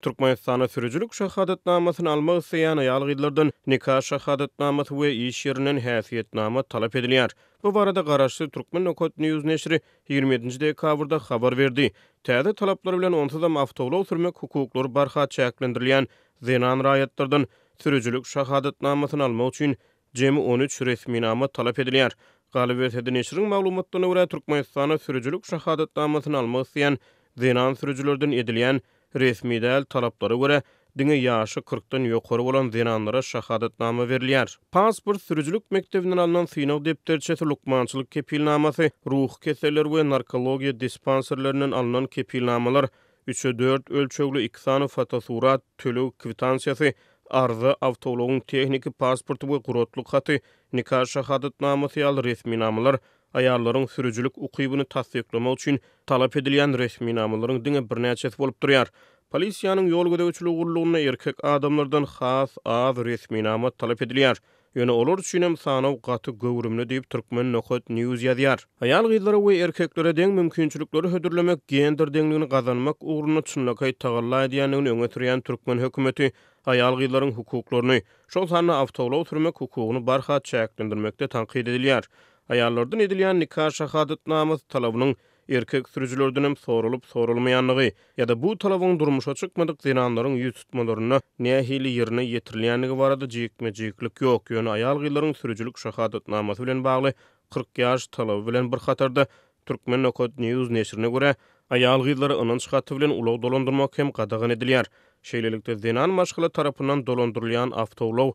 Türkmenistanda sürüjilik şahadatnamasyny almak isleýän aýal-gyzlardan nika şahadatnamasy we iş ýerinden häsiýetnama talap edilýär. Bu barada garaşsyz Turkmen Nokat News neşiri 27 dekabrda habar berdi. Täze talaplar bilen onsuzam awtoulag sürmek hukuklary barha çäklendirilýän zenan raýatlardan sürüjilik şahadatnamasyny almak üçin jemi 13 resminama talap edilýär. Galyberse-de, neşiriň maglumatlaryna görä, Türkmenistanda sürüjilik şahadatnamasyny almak isleýän zenan sürüjilerden edilýän resmi däl talaplara görä, diňe ýaşy kyrkdan ýokary bolan zenanlara şahadatnama berilýär. Pasport, sürüjilik mekdebinden alnan synag depderçesi, lukmançylyk kepilnamasy, ruhy keseller we narkologiýa dispanserlerinden alnan kepilnamalar, üçe dört ölçegli iki sany fotosurat, töleg kwitansiýasy, arza, awtoulagyň tehniki pasporty we guratlyk haty, nika şahadatnamasy ýaly resminamalar aýallaryň sürüjilik ukybyny tassyklamak üçin talap edilýän resminamalaryň diňe birnäçesi bolup durýar. Polisiýanyň ýol gözegçiligi gullugynda erkek adamlardan has az resminama talap edilýär. Ýöne olar üçinem sanaw gaty göwrümli diýip, Turkmen Nokat News ýazýar. Aýal-gyzlara we erkeklere deň mümkinçilikleri hödürlemek, gender deňligini gazanmak ugrunda çynlakaý tagalla edýändigini öňe sürýän türkmen hökümeti aýal-gyzlaryň hukuklaryny, şol sanda awtoulag sürmek hukugyny barha çäklendirmekde tankyt edilýär. Aýallardan edilýän nika şahadatnamasy talabynyň erkek sürüjilerdenem soralyp-soralmaýandygy ýa-da bu talabyň durmuşa çykmadyk zenanlaryň ýüztutmalarynda nähili ýerine ýetirilýändigi barada jikme-jiklik ýok, ýöne aýal-gyzlaryň sürüjilik şahadatnamasy bilen bagly 40 ýaş talaby bilen bir hatarda Turkmen. News neşirine görä, aýal-gyzlara ynanç haty bilen ulag dolandyrmak hem gadagan edilýär. Şeýlelikde, zenan maşgala tarapyndan dolandyrylýan awtoulag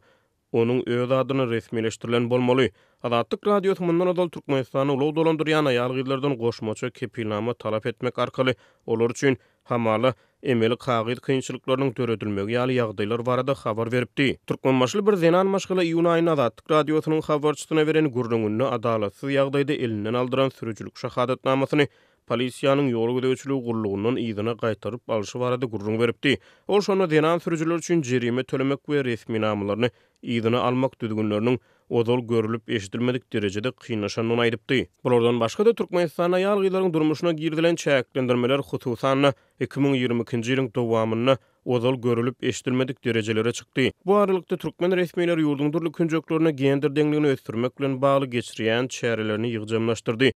onuň öz adyna resmileşdirilen bolmaly. Azatlyk Radiosy mundan ozal Türkmenistanda ulag dolandyrýan aýal-gyzlardan goşmaça kepilnama talap etmek arkaly olar üçin, hamala, emeli kagyz kynçylyklarynyň döredilmegi ýaly ýagdaýlar barada habar beripdi. Türkmenbaşyly bir zenan maşgala iýun aýynda Azatlyk Radiosynyň habarçysyna beren gürrüňinde adalatsyz ýagdaýda elinden aldyran sürüjilik şahadatnamasyny polisiýanyň ýol gözegçiligi gullugyndan yzyna gaýtaryp alşy barada gürrüň beripdi. Ol şonda zenan sürüjiler üçin jerime tölemek we resminamalaryny yzyna almak düzgünleriniň ozal görlüp-eşidilmedik derejede kynlaşandygyny aýdypdy. Bulardan başga-da, Türkmenistanda aýal-gyzlaryň durmuşyna girizilen çäklendirmeler, hususan-da, 2022-nji ýylyň dowamynda ozal görülip-eşidilmedik derejelere çykdy. Bu aralykda, türkmen resmileri ýurduň dürli künjeklerinde gender deňligini ösdürmek bilen bagly geçirýän çärelerini ýygjamlaşdyrdy.